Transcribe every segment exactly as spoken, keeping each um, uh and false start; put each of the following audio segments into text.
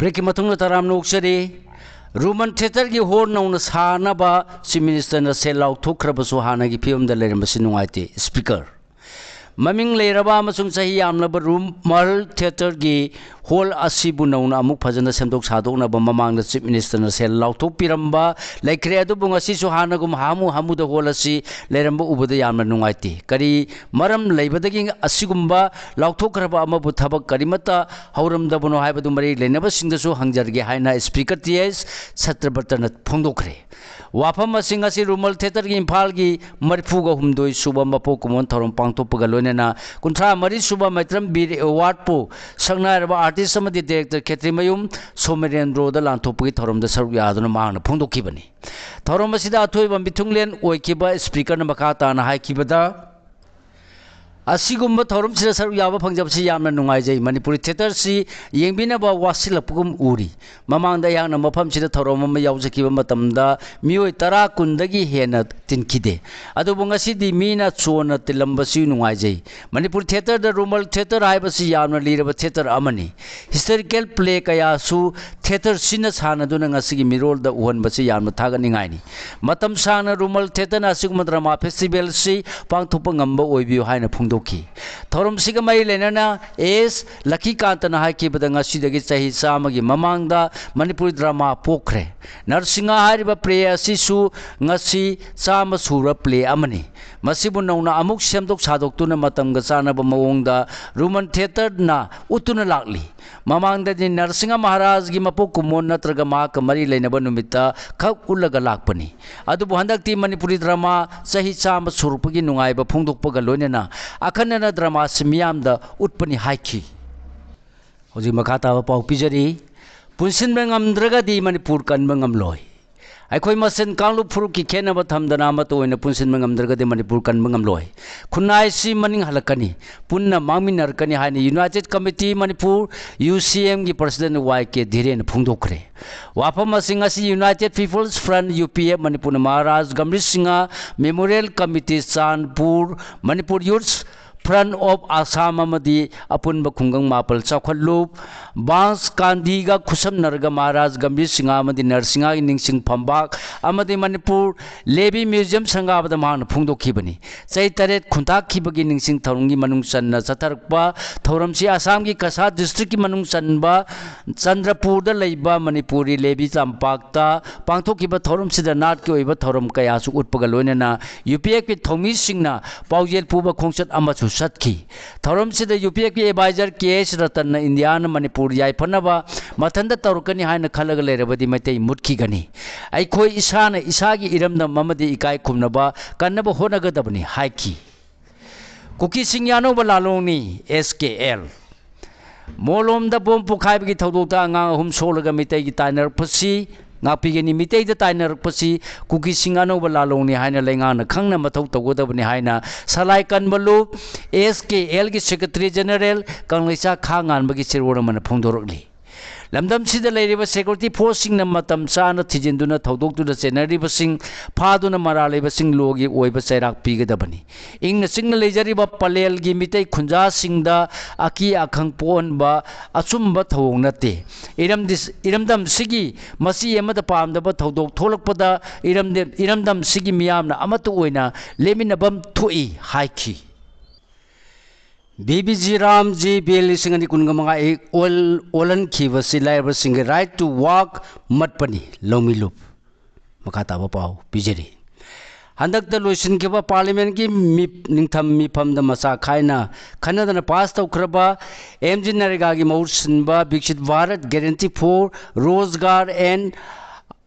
ꯕ꯭ꯔꯦꯛꯀꯤ ꯃꯇꯨꯡꯗ ꯇꯔꯥꯝꯅ ꯑꯣꯛꯆꯔꯤ꯫ Roman ꯊꯤꯌꯦꯇꯔꯒꯤ hall ꯅꯧꯅ ꯁꯥꯅꯕ ꯆꯤꯐ ꯃꯤꯅꯤꯁꯇꯔꯅ ꯁꯦꯜ ꯂꯥꯎꯊꯣꯛꯈ꯭ꯔꯕꯁꯨ ꯍꯥꯟꯅꯒꯤ ꯐꯤꯕꯝꯗ ꯂꯩꯔꯝꯕꯁꯤ ꯅꯨꯡꯉꯥꯏꯇꯦ꯫ ꯁ꯭ꯄꯤꯀꯔ, ꯃꯃꯤꯡ ꯂꯩꯔꯕ ꯑꯃꯁꯨꯡ ꯆꯍꯤ ꯌꯥꯝꯂꯕ ꯔꯣꯃꯟ ꯊꯤꯌꯦꯇꯔꯒꯤ ꯍꯣꯜ ꯑꯁꯤꯕꯨ ꯅꯧꯅ ꯑꯃꯨꯛ ꯐꯖꯅ ꯁꯦꯝꯗꯣꯛ ꯁꯥꯗꯣꯛꯅꯕ ꯃꯃꯥꯡꯗ ꯆꯤꯐ ꯃꯤꯅꯤꯁꯇꯔꯅ ꯁꯦꯜ ꯂꯥꯎꯊꯣꯛꯄꯤꯔꯝꯕ ꯂꯩꯈ꯭ꯔꯦ꯫ ꯑꯗꯨꯕꯨ ꯉꯁꯤꯁꯨ ꯍꯥꯟꯅꯒꯨꯝ ꯍꯥꯃꯨ ꯍꯥꯃꯨꯗ ꯍꯣꯜ ꯑꯁꯤ ꯂꯩꯔꯝꯕ ꯎꯕꯗ ꯌꯥꯝꯅ ꯅꯨꯡꯉꯥꯏꯇꯦ꯫ ꯀꯔꯤ ꯃꯔꯝ ꯂꯩꯕꯗꯒꯤ ꯑꯁꯤꯒꯨꯝꯕ ꯂꯥꯎꯊꯣꯛꯈ꯭ꯔꯕ ꯑꯃꯕꯨ ꯊꯕꯛ ꯀꯔꯤꯃꯠꯇ ꯍꯧꯔꯝꯗꯕꯅꯣ ꯍꯥꯏꯕꯗꯨ ꯃꯔꯤ ꯂꯩꯅꯕꯁꯤꯡꯗꯁꯨ ꯍꯪꯖꯔꯒꯦ ꯍꯥꯏꯅ ꯁ꯭ꯄꯤꯀꯔ ꯇꯤ ꯑꯦꯁ ꯁꯇ꯭ꯌꯕ꯭ꯔꯇꯅ ꯐꯣꯡꯗꯣꯛꯈ꯭ꯔꯦ꯫ ꯋꯥꯐꯝ ꯑꯁꯤ ꯉꯁꯤ ꯔꯣꯃꯟ ꯊꯤꯌꯦꯇꯔꯒꯤ ꯏꯝꯐꯥꯜꯒꯤ ꯃꯔꯤꯐꯨꯒ ꯍꯨꯝꯗꯣꯏ ꯁꯨꯕ ꯃꯄꯣꯛ ꯀꯨꯝꯑꯣꯟ ꯊꯧꯔꯝ ꯄꯥꯡꯊꯣꯛꯄꯒ ꯂꯣꯏꯅꯅ ꯀꯨꯟꯊ꯭ꯔꯥ ꯃꯔꯤ ꯁꯨꯕ ꯃꯩꯇ꯭ꯔꯝ ꯕꯤꯔ ꯑꯦꯋꯥꯔꯗꯄꯨ ꯁꯛꯅꯥꯏꯔꯕ ꯑꯥꯔꯇꯤꯁ ꯑꯃꯗꯤ ꯗꯤꯔꯦꯛꯇꯔ ꯈꯦꯇ꯭ꯔꯤꯃꯌꯨꯝ ꯁꯣꯃꯦꯔꯦꯟꯗ꯭ꯔꯣꯗ ꯂꯥꯟꯊꯣꯛꯄꯒꯤ ꯊꯧꯔꯝꯗ ꯁꯔꯨꯛ ꯌꯥꯗꯨꯅ ꯃꯍꯥꯛꯅ ꯐꯣꯡꯗꯣꯛꯈꯤꯕꯅꯤ꯫ ꯊꯧꯔꯝ ꯑꯁꯤꯗ ꯑꯊꯣꯏꯕ ꯃꯤꯊꯨꯡꯂꯦꯟ ꯑꯣꯏꯈꯤꯕ ꯁ꯭ꯄꯤꯀꯔꯅ ꯃꯈꯥ ꯇꯥꯅ ꯍꯥꯏꯈꯤꯕꯗ, ꯑꯁꯤꯒꯨꯝꯕ ꯊꯧꯔꯝꯁꯤꯗ ꯁꯔꯨꯛ ꯌꯥꯕ ꯐꯪꯖꯕꯁꯤ ꯌꯥꯝꯅ ꯅꯨꯡꯉꯥꯏꯖꯩ꯫ ꯃꯅꯤꯄꯨꯔꯤ ꯊꯤꯌꯦꯇꯔꯁꯤ ꯌꯦꯡꯕꯤꯅꯕ ꯋꯥꯁꯤꯜꯂꯛꯄꯒꯨꯝ ꯎꯔꯤ꯫ ꯃꯃꯥꯡꯗ ꯑꯩꯍꯥꯛꯅ ꯃꯐꯝꯁꯤꯗ ꯊꯧꯔꯝ ꯑꯃ ꯌꯥꯎꯖꯈꯤꯕ ꯃꯇꯝꯗ ꯃꯤꯑꯣꯏ ꯇꯔꯥ ꯀꯨꯟꯗꯒꯤ ꯍꯦꯟꯅ ꯇꯤꯟꯈꯤꯗꯦ꯫ ꯑꯗꯨꯕꯨ ꯉꯁꯤꯗꯤ ꯃꯤꯅ ꯆꯣꯟꯅ ꯇꯤꯜꯂꯝꯕꯁꯤ ꯅꯨꯡꯉꯥꯏꯖꯩ꯫ ꯃꯅꯤꯄꯨꯔ ꯊꯤꯌꯦꯇꯔꯗ ꯔꯣꯃꯟ ꯊꯤꯌꯦꯇꯔ ꯍꯥꯏꯕꯁꯤ ꯌꯥꯝꯅ ꯂꯤꯔꯕ ꯊꯤꯌꯦꯇꯔ ꯑꯃꯅꯤ꯫ ꯍꯤꯁꯇꯣꯔꯤꯀꯦꯜ ꯄ꯭ꯂꯦ ꯀꯌꯥꯁꯨ ꯊꯤꯌꯦꯇꯔꯁꯤꯅ ꯁꯥꯟꯅꯗꯨꯅ ꯉꯁꯤꯒꯤ ꯃꯤꯔꯣꯜꯗ ꯎꯍꯟꯕꯁꯤ ꯌꯥꯝꯅ ꯊꯥꯒꯠꯅꯤꯡꯉꯥꯏꯅꯤ꯫ ꯃꯇꯝ ꯁꯥꯡꯅ ꯔꯣꯃꯟ ꯊꯤꯌꯦꯇꯔꯅ ꯑꯁꯤꯒꯨꯝꯕ ꯗ꯭ꯔꯃꯥ ꯐꯦꯁꯇꯤꯚꯦꯜꯁꯤ ꯄꯥꯡꯊꯣꯛꯄ ꯉꯝꯕ ꯑꯣꯏꯕꯤꯌꯨ ꯍꯥꯏꯅ ꯐꯣꯡꯗꯣꯛꯈꯤ꯫ ꯊꯧꯔꯝꯁꯤꯒ ꯃꯔꯤ ꯂꯩꯅꯅ ꯑꯦꯁ ꯂꯛꯈꯤꯀꯥꯟꯇꯅ ꯍꯥꯏꯈꯤꯕꯗ, ꯉꯁꯤꯗꯒꯤ ꯆꯍꯤ ꯆꯥꯝꯃꯒꯤ ꯃꯃꯥꯡꯗ ꯃꯅꯤꯄꯨꯔꯤ ꯗ꯭ꯔꯃꯥ ꯄꯣꯛꯈ꯭ꯔꯦ꯫ ꯅꯔꯁꯤꯡꯍ ꯍꯥꯏꯔꯤꯕ ꯄ꯭ꯂꯦ ꯑꯁꯤꯁꯨ ꯉꯁꯤ ꯆꯥꯝꯃ ꯁꯨꯔ ꯄ꯭ꯂꯦ ꯑꯃꯅꯤ꯫ ꯃꯁꯤꯕꯨ ꯅꯧꯅ ꯑꯃꯨꯛ ꯁꯦꯝꯗꯣꯛ ꯁꯥꯗꯣꯛꯇꯨꯅ ꯃꯇꯝꯒ ꯆꯥꯟꯅꯕ ꯃꯑꯣꯡꯗ ꯔꯣꯃꯟ ꯊꯤꯌꯦꯇꯔꯅ ꯎꯠꯇꯨꯅ ꯂꯥꯛꯂꯤ꯫ ꯃꯃꯥꯡꯗꯗꯤ ꯅꯔꯁꯤꯡꯍ ꯃꯍꯥꯔꯥꯖꯒꯤ ꯃꯄꯣꯛ ꯀꯨꯝꯑꯣꯟ ꯅꯠꯇ꯭ꯔꯒ ꯃꯍꯥꯛꯀ ꯃꯔꯤ ꯂꯩꯅꯕ ꯅꯨꯃꯤꯠꯇ ꯈꯛ ꯎꯠꯂꯒ ꯂꯥꯛꯄꯅꯤ꯫ ꯑꯗꯨꯕꯨ ꯍꯟꯗꯛꯇꯤ ꯃꯅꯤꯄꯨꯔꯤ ꯗ꯭ꯔꯃꯥ ꯆꯍꯤ ꯆꯥꯝꯃ ꯁꯨꯔꯛꯄꯒꯤ ꯅꯨꯡꯉꯥꯏꯕ ꯐꯣꯡꯗꯣꯛꯄꯒ ꯂꯣꯏꯅꯅ ꯑꯈꯟꯅꯅ ꯗ꯭ꯔꯃꯥꯁꯤ ꯃꯤꯌꯥꯝꯗ ꯎꯠꯄꯅꯤ ꯍꯥꯏꯈꯤ꯫ ꯍꯧꯖꯤꯛ ꯃꯈꯥ ꯇꯥꯕ ꯄꯥꯎ ꯄꯤꯖꯔꯤ꯫ ꯄꯨꯟꯁꯤꯟꯕ ꯉꯝꯗ꯭ꯔꯒꯗꯤ ꯃꯅꯤꯄꯨꯔ ꯀꯟꯕ ꯉꯝꯂꯣꯏ꯫ ꯑꯩꯈꯣꯏ ꯃꯁꯦꯟ ꯀꯥꯡꯂꯨꯞ ꯐꯨꯔꯨꯞꯀꯤ ꯈꯦꯠꯅꯕ ꯊꯝꯗꯅ ꯑꯃꯠꯇ ꯑꯣꯏꯅ ꯄꯨꯟꯁꯤꯟꯕ ꯉꯝꯗ꯭ꯔꯒꯗꯤ ꯃꯅꯤꯄꯨꯔ ꯀꯟꯕ ꯉꯝꯂꯣꯏ꯫ ꯈꯨꯟꯅꯥꯏꯁꯤ ꯃꯅꯤꯡ ꯍꯜꯂꯛꯀꯅꯤ, ꯄꯨꯟꯅ ꯃꯥꯡꯃꯤꯟꯅꯔꯛꯀꯅꯤ ꯍꯥꯏꯅ ꯌꯨꯅꯥꯏꯇꯦꯠ ꯀꯃꯤꯇꯤ ꯃꯅꯤꯄꯨꯔ, ꯌꯨ ꯁꯤ ꯑꯦꯝꯒꯤ ꯄ꯭ꯔꯁꯤꯗꯦꯟ ꯋꯥꯏ ꯀꯦ ꯙꯤꯔꯦꯟꯅ ꯐꯣꯡꯗꯣꯛꯈ꯭ꯔꯦ꯫ ꯋꯥꯐꯝ ꯑꯁꯤ ꯉꯁꯤ united peoples front, U P F, ꯃꯅꯤꯄꯨꯔꯅ Maharaj Gambhir Singh memorial committee, Chanpur, Manipur youths Front of Assam ꯑꯃꯗꯤ ꯑꯄꯨꯟꯕ ꯈꯨꯡꯒꯪ ꯃꯥꯄꯜ ꯆꯥꯎꯈꯠꯂꯨꯞ, ꯕꯥꯟꯁ ꯀꯥꯟꯙꯤꯒ ꯈꯨꯠꯁꯝꯅꯔꯒ ꯃꯍꯥꯔꯥꯖ ꯒꯝꯚꯤꯔ ꯁꯤꯡꯍ ꯑꯃꯗꯤ ꯅꯔꯁꯤꯡꯍꯒꯤ ꯅꯤꯡꯁꯤꯡ ꯐꯝꯕꯥꯛ ꯑꯃꯗꯤ ꯃꯅꯤꯄꯨꯔ ꯂꯦꯕꯤ ꯃ꯭ꯌꯨꯖꯤꯌꯝ ꯁꯪꯒꯥꯕꯗ ꯃꯍꯥꯛꯅ ꯐꯣꯡꯗꯣꯛꯈꯤꯕꯅꯤ꯫ ꯆꯍꯤ ꯇꯔꯦꯠ ꯈꯨꯟꯇꯥꯛꯈꯤꯕꯒꯤ ꯅꯤꯡꯁꯤꯡ ꯊꯧꯔꯝꯒꯤ ꯃꯅꯨꯡ ꯆꯟꯅ ꯆꯠꯊꯔꯛꯄ ꯊꯧꯔꯝꯁꯤ ꯑꯁꯥꯝꯒꯤ ꯀꯁꯥꯔ ꯗꯤꯁꯇ꯭ꯔꯤꯛꯀꯤ ꯃꯅꯨꯡ ꯆꯟꯕ ꯆꯟꯗ꯭ꯔꯄꯨꯔꯗ ꯂꯩꯕ ꯃꯅꯤꯄꯨꯔꯤ ꯂꯦꯕꯤ ꯇꯝꯄꯥꯛꯇ ꯄꯥꯡꯊꯣꯛꯈꯤꯕ ꯊꯧꯔꯝꯁꯤꯗ ꯅꯥꯠꯀꯤ ꯑꯣꯏꯕ ꯊꯧꯔꯝ ꯀꯌꯥꯁꯨ ꯎꯠꯄꯒ ꯂꯣꯏꯅꯅ ꯌꯨ ꯄꯤ ꯑꯦꯐꯀꯤ ꯊꯧꯃꯤꯁꯤꯡꯅ ꯄꯥꯎꯖꯦꯜ ꯄꯨꯕ ꯈꯣꯡꯆꯠ ꯑꯃꯁꯨ ꯆꯠꯈꯤ꯫ ꯊꯧꯔꯝꯁꯤꯗ ꯌꯨ ꯄꯤ ꯑꯦꯐꯀꯤ ꯑꯦꯗꯚꯥꯏꯖꯔ ꯀꯦ ꯑꯦꯁ ꯔꯇꯟꯅ ꯏꯟꯗꯤꯌꯥꯅ ꯃꯅꯤꯄꯨꯔ ꯌꯥꯏꯐꯅꯕ ꯃꯊꯟꯇ ꯇꯧꯔꯛꯀꯅꯤ ꯍꯥꯏꯅ ꯈꯜꯂꯒ ꯂꯩꯔꯕꯗꯤ ꯃꯩꯇꯩ ꯃꯨꯠꯈꯤꯒꯅꯤ꯫ ꯑꯩꯈꯣꯏ ꯏꯁꯥꯅ ꯏꯁꯥꯒꯤ ꯏꯔꯝꯗꯝ ꯑꯃꯗꯤ ꯏꯀꯥꯏ ꯈꯨꯝꯅꯕ ꯀꯟꯅꯕ ꯍꯣꯠꯅꯒꯗꯕꯅꯤ ꯍꯥꯏꯈꯤ꯫ ꯀꯨꯀꯤꯁꯤꯡꯒꯤ ꯑꯅꯧꯕ ꯂꯥꯂꯣꯡꯅꯤ, ꯑꯦꯁ ꯀꯦ ꯑꯦꯜ꯫ ꯃꯣꯂꯣꯝꯗ ꯕꯣꯝ ꯄꯣꯈꯥꯏꯕꯒꯤ ꯊꯧꯗꯣꯛꯇ ꯑꯉꯥꯡ ꯑꯍꯨꯝ ꯁꯣꯛꯂꯒ ꯃꯤꯇꯩꯒꯤ ꯇꯥꯏꯅꯔꯛꯄꯁꯤ, ꯉꯥꯛꯄꯤꯒꯅꯤ, ꯃꯤꯇꯩꯗ ꯇꯥꯏꯅꯔꯛꯄꯁꯤ ꯀꯨꯀꯤꯁꯤꯡ ꯑꯅꯧꯕ ꯂꯥꯂꯣꯡꯅꯤ ꯍꯥꯏꯅ ꯂꯩꯉꯥꯛꯅ ꯈꯪꯅ ꯃꯊꯧ ꯇꯧꯒꯗꯕꯅꯤ ꯍꯥꯏꯅ ꯁꯂꯥꯏ ꯀꯟꯕ ꯂꯨꯞ ꯑꯦꯁ ꯀꯦ ꯑꯦꯜꯒꯤ ꯁꯦꯀ꯭ꯔꯦꯇꯔꯤ ꯖꯦꯅꯔꯦꯜ ꯀꯪꯂꯩꯆꯥ ꯈꯥ ꯉꯥꯟꯕꯒꯤ ꯆꯦꯔꯣꯜ ꯑꯃꯅ ꯐꯣꯡꯗꯣꯔꯛꯂꯤ꯫ ꯂꯝꯗꯝꯁꯤꯗ ꯂꯩꯔꯤꯕ ꯁꯦꯀ꯭ꯌꯨꯔꯤꯇꯤ ꯐꯣꯔꯁꯁꯤꯡꯅ ꯃꯇꯝ ꯆꯥꯅ ꯊꯤꯖꯤꯟꯗꯨꯅ ꯊꯧꯗꯣꯛꯇꯨꯗ ꯆꯦꯟꯅꯔꯤꯕꯁꯤꯡ ꯐꯥꯗꯨꯅ ꯃꯔꯥꯜ ꯂꯩꯕꯁꯤꯡ ꯂꯣꯒꯤ ꯑꯣꯏꯕ ꯆꯩꯔꯥꯛ ꯄꯤꯒꯗꯕꯅꯤ꯫ ꯏꯪꯅ ꯆꯤꯛꯅ ꯂꯩꯖꯔꯤꯕ ꯄꯂꯦꯜꯒꯤ ꯃꯤꯇꯩ ꯈꯨꯟꯖꯥꯁꯤꯡꯗ ꯑꯀꯤ ꯑꯈꯪ ꯄꯣꯛꯍꯟꯕ ꯑꯆꯨꯝꯕ ꯊꯧꯑꯣꯡ ꯅꯠꯇꯦ꯫ ꯏꯔꯝꯗꯤ-, ꯏꯔꯝꯗꯝꯁꯤꯒꯤ ꯃꯆꯤ ꯑꯃꯗ ꯄꯥꯝꯗꯕ ꯊꯧꯗꯣꯛ ꯊꯣꯛꯂꯛꯄꯗ ꯏꯔꯝꯗ-, ꯏꯔꯝꯗꯝꯁꯤꯒꯤ ꯃꯤꯌꯥꯝꯅ ꯑꯃꯠꯇ ꯑꯣꯏꯅ ꯂꯦꯞꯃꯤꯟꯅꯐꯝ ꯊꯣꯛꯏ ꯍꯥꯏꯈꯤ꯫ B B G Ram G bill ꯂꯤꯁꯤꯡ ꯑꯅꯤ ꯀꯨꯟꯒ ꯃꯉꯥ ꯑꯣꯜ-, ꯑꯣꯜꯍꯟꯈꯤꯕꯁꯤ ꯂꯥꯏꯔꯕꯁꯤꯡꯒꯤ right to work ꯃꯠꯄꯅꯤ꯫ ꯂꯧꯃꯤ ꯂꯨꯞ꯫ ꯃꯈꯥ ꯇꯥꯕ ꯄꯥꯎ ꯄꯤꯖꯔꯤ꯫ ꯍꯟꯗꯛꯇ ꯂꯣꯏꯁꯤꯟꯈꯤꯕ ꯄꯥꯔꯂꯤꯌꯥꯃꯦꯟꯒꯤ ꯃꯤꯞ-, ꯅꯤꯡꯊꯝ ꯃꯤꯐꯝꯗ ꯃꯆꯥ ꯈꯥꯏꯅ ꯈꯟꯅꯗꯅ ꯄꯥꯁ ꯇꯧꯈ꯭ꯔꯕ ꯑꯦꯝ ꯖꯤ ꯅꯔꯦꯒꯥꯒꯤ ꯃꯍꯨꯠ ꯁꯤꯟꯕ Viksit Bharat Guarantee for Rozgar and